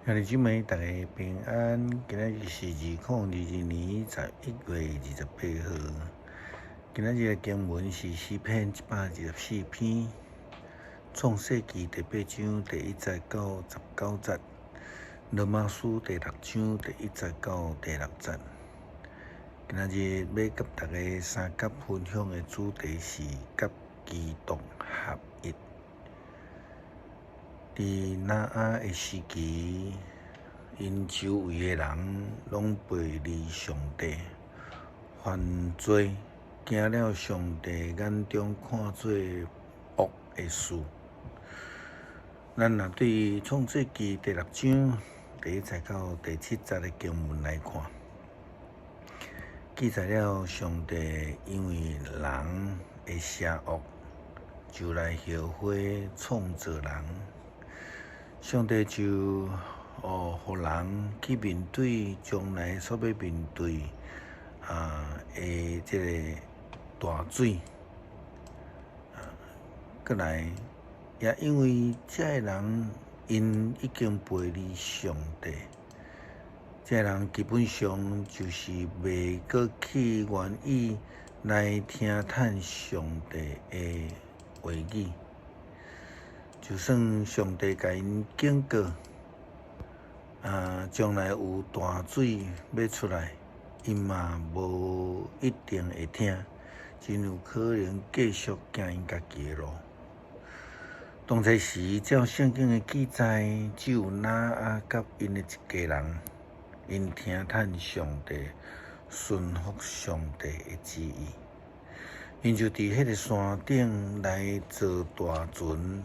兄弟姊妹，大家平安。今仔日是2022年11月28號。今仔日的經文是詩篇124篇，創世記第八章第一節到19節，羅馬書第六章第一節到第六節。今仔日欲佮大家相佮分享的主題是佮基督合一。佇挪亞的時期，𪜶周圍的人攏背離上帝，犯罪，行了上帝眼中看做惡的事。咱若對創世記第六章第一節到第七節的經文來看，記載了上帝因為人的邪惡，就來後悔創造人。上帝就予人去面對將來所欲面對的這个大水。閣來，也因為這个人𪜶已經背離上帝，這个人基本上就是袂閣去願意來聽趁上帝的話語。就算上帝共𪜶警告，將來有大水欲出來，𪜶嘛無一定會聽，真有可能繼續行𪜶家己的路。當初時照聖經的記載，只有挪亞佮𪜶的一家人，𪜶聽趁上帝，順服上帝的旨意，𪜶就佇彼个山頂來造大船。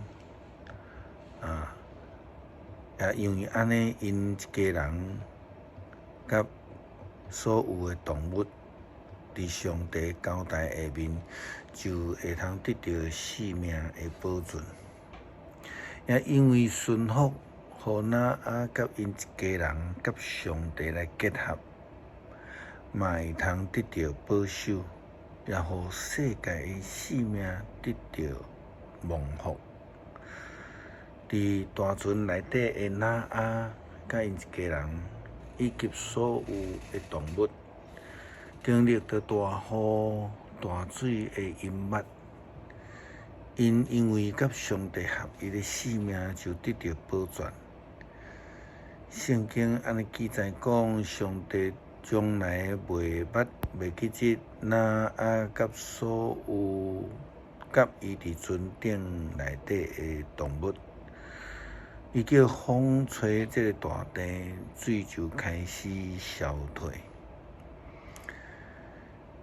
也因為按呢，𪜶一家人佮所有的動物，佇上帝交代下面，就會通得著性命的保存。也因為順服，予挪亞佮𪜶一家人佮上帝來結合，嘛會通得著保守，也予世界的性命得著蒙福。佇大船內底的挪亞佮𪜶一家人，以及所有的動物，經歷著大雨、大水的淹沒，𪜶因為佮上帝合一的性命就得著保全。聖經按呢記載講，上帝從來袂捌袂記得挪亞佮所有佮伊佇船頂內底的動物。伊叫風吹這个大地，水就開始消退。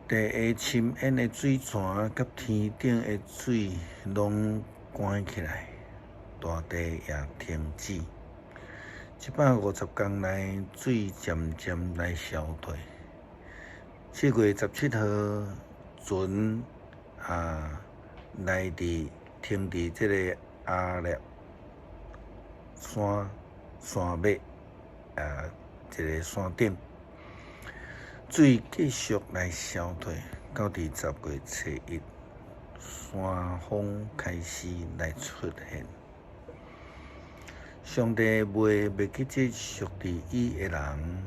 地下深淵的水泉佮天頂的水攏關起來，大地也停止。150工內，水漸漸來消退。7月17號，船來佇停佇這个亞臘山山尾一个山頂，水繼續來消退，到佇10月初一，山風開始來出現。上帝袂袂記得屬佇伊的人，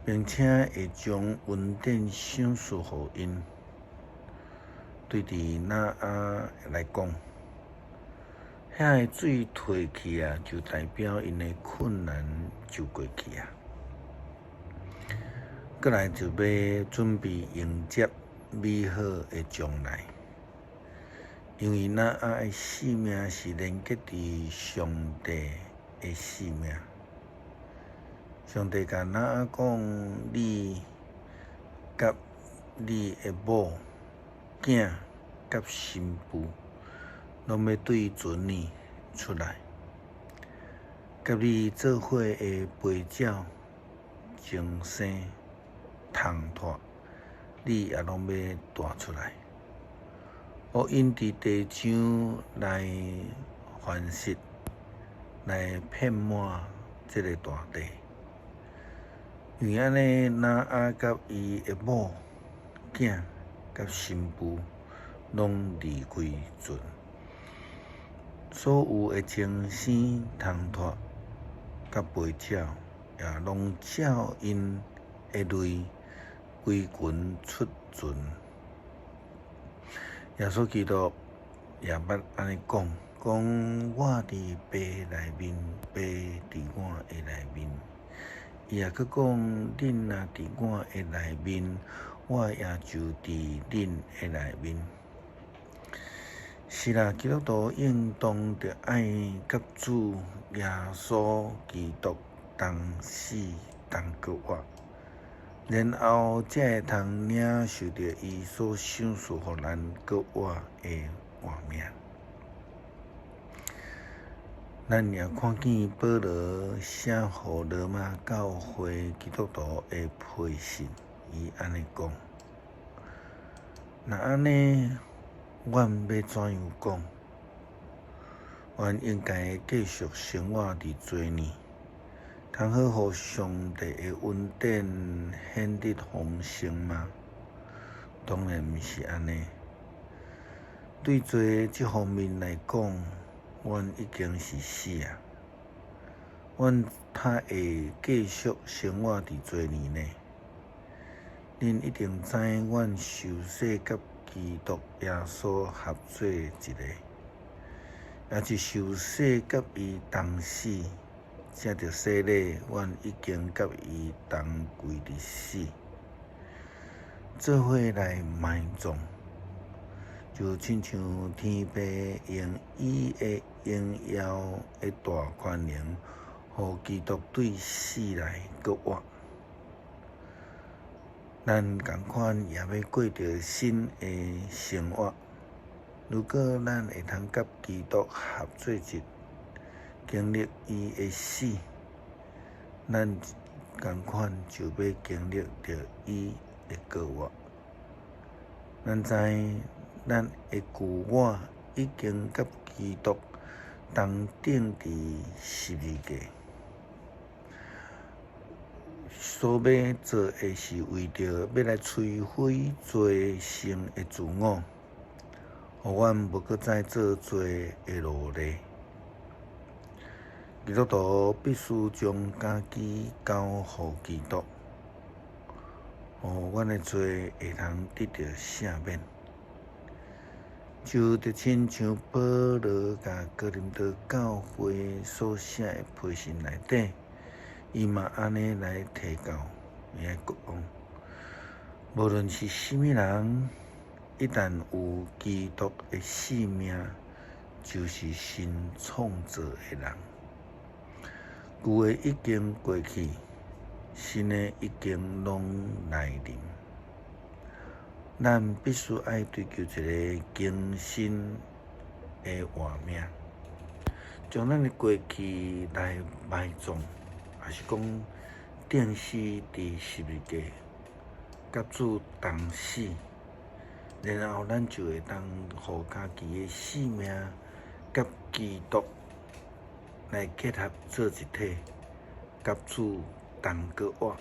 並且會將恩典賞賜予𪜶。對佇挪亞來講，遐个水退去啊，就代表𪜶的困難就過去啊。閣來就欲準備迎接美好的將來，因為挪亞的性命是連結佇上帝的性命。上帝共挪亞講：你佮你的某、囝佮新婦，攏欲對船裡出來，佮你做伙的飛鳥、精生、蟲蟥，你也攏欲帶出來，予𪜶佇地上來繁殖，來遍滿這个大地。因為按呢，挪亞佮伊的某、囝佮新婦攏離開船。所有的精生蟲蟥，佮佮飛鳥也攏照𪜶的類歸群出群。耶穌基督也捌按呢講，講我佇父內面，父佇我的內面。伊也閣講，恁若佇我的內面，我也就佇恁的內面。是啦，基督徒應當著愛佮主耶穌基督同死同閣活，然後才會通領受著伊所賞賜予咱閣活的活命。咱也看見保羅寫予羅馬教會基督徒的批信，伊按呢講：若按呢，阮欲怎樣講？阮應該繼續生活佇罪呢？通好予上帝的恩典顯得豐盛嗎？當然毋是按呢。對罪這方面來講，阮已經是死啊！阮哪會繼續生活佇罪裡呢？恁一定知阮受洗佮基督耶穌合做一个，抑是受洗佮伊同死，藉著洗禮，阮已經佮伊同歸佇死，做伙來埋葬，就親像天父用伊的榮耀的大權能，予基督對死來閣活。咱仝款也欲過著新的生活。如果咱會通佮基督合做一，經歷伊的死，咱仝款就欲經歷著伊的閣活。咱知咱的舊我已經佮基督同釘佇十字架。所欲做的是為著欲來摧毀罪性的自我，予阮無閣再做罪的奴隸。基督徒必須將家己交予基督，予阮的罪會通得著赦免。就著親像保羅共哥林多教會所寫的批信內底，伊嘛按呢來提教，伊來講，無論是啥物人，一旦有基督的性命，就是新創造的人。舊的已經過去，新的已經攏來臨。咱必須愛追求一個更新的活命，將咱的過去來埋葬，抑是講釘死佇十字架，佮主同死，然後咱就會當予家己的性命佮基督來結合做一體，佮主同閣活，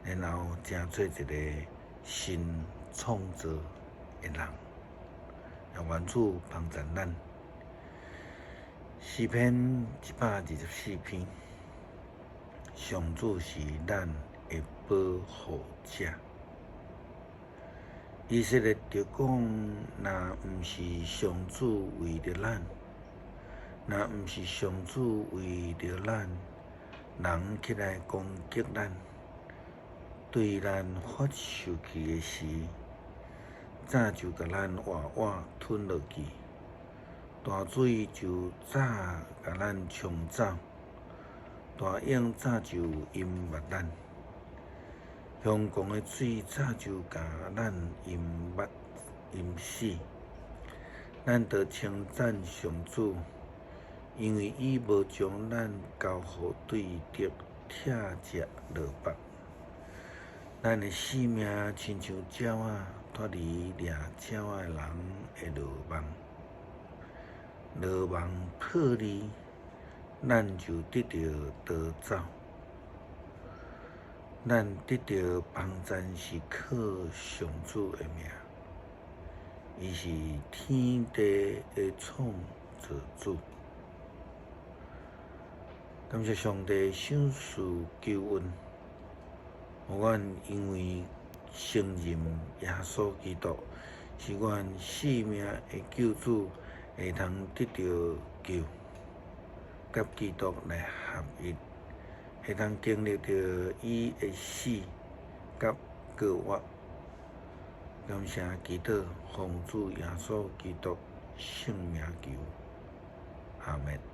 然後成做一個新創造的人。願主幫贊咱。詩篇124篇，上主是咱的保護者。以色列就講，若毋是上主為著咱，若毋是上主為著咱，人起來攻擊咱，對咱發受氣的時，早就共咱活活吞落去，大水就早共咱沖走，大湧早就淹沒咱，凶狂的水早就共咱淹沒淹死。咱著稱讚上主，因為伊無將咱交予對敵拆食落腹。咱的性命親像鳥仔脫離掠鳥仔人的羅網，羅網破裂，咱就得著逃走。咱得著幫贊是靠上主的名，伊是天地的創造主。感謝上帝賞賜救恩，予阮因為承認耶穌基督是阮性命的救主，會通得著救，佮基督來合一，會通經歷著伊的死佮復活。感謝祈禱，奉主耶穌基督聖名求，阿們。